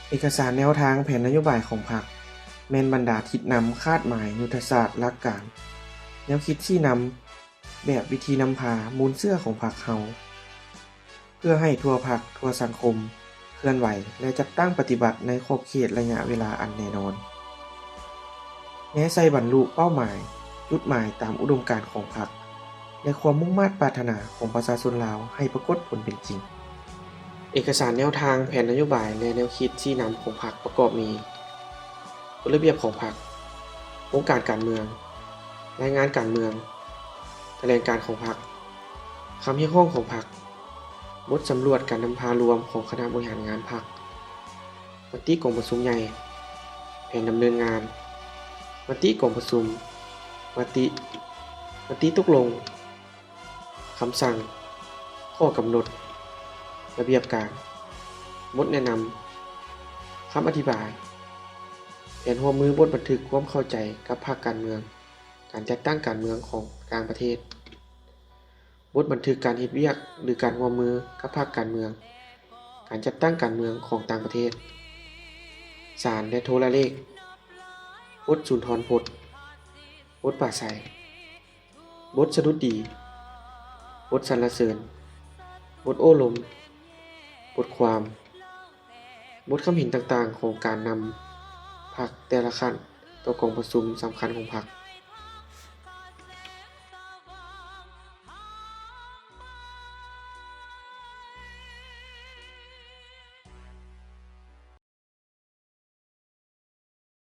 ເອກະສານແນວທາງແຜນນະໂຍບາຍຂອງພັກ ແມ່ນບັນດາທິດນຳ, ຄາດໝາຍ, ຍຸດທະສາດ, ຫຼັກການ, ແນວຄິດຊີ້ນຳ, ແບບວິທີນຳພາ, ມູນເຊື້ອຂອງພັກເຮົາ ເພື່ອໃຫ້ທົ່ວພັກ, ທົ່ວສັງຄົມ ເຄື່ອນໄຫວ ແລະ ຈັດຕັ້ງປະຕິບັດໃນຂອບເຂດໄລຍະເວລາອັນແນ່ນອນ, ແນໃສ່ບັນລຸເປົ້າໝາຍ, ຈຸດໝາຍຕາມອຸດົມການຂອງພັກ ແລະ ຄວາມມຸ່ງມາດປາດຖະໜາຂອງປະຊາຊົນລາວໃຫ້ປາກົດຜົນເປັນຈິງ. ເອກະສານແນວທາງແຜນນະໂຍບາຍ ແລະ ແນວຄິດຊີ້ນຳຂອງພັກປະກອບມີ ກົດລະບຽບຂອງພັກ, ໂຄງການການເມືອງ, ລາຍງານການເມືອງ, ຖະແຫຼງການຂອງພັກ, ຄຳຮຽກຮ້ອງຂອງພັກ, ບົດສຳຫຼວດການນຳພາລວມຂອງຄະນະບໍລິຫານງານພັກ, ມະຕິກອງປະຊຸມໃຫຍ່, ແຜນດຳເນີນງານ, ມະຕິກອງປະຊຸມ, ມະຕິ, ມະຕິຕົກລົງ, ຄຳສັ່ງ, ຂໍ້ກຳນົດ, ລະບຽບການ, ບົດແນະນຳ, ຄຳອະທິບາຍ, ແຜນຮ່ວມມື, ບົດບັນທຶກຄວາມເຂົ້າໃຈກັບພັກການເມືອງ, ການຈັດຕັ້ງການເມືອງຂອງຕ່າງປະເທດ, ບົດບັນທຶກການເຮັດວຽກ ຫຼື ການຮ່ວມມືກັບພັກການເມືອງ, ການຈັດຕັ້ງການເມືອງຂອງຕ່າງປະເທດ, ສານ ແລະ ໂທລະເລກ, ບົດສຸນທອນພົດ, ບົດປາໄສ, ບົດສະດຸດດີ, ບົດສັນລະເສີນ, ບົດໂອ້ລົມ, ບົດຄວາມ, ບົດຄຳເຫັນຕ່າງໆຂອງການນຳພັກແຕ່ລະຂັ້ນຕໍ່ກອງປະຊຸມສຳຄັນຂອງພັກ.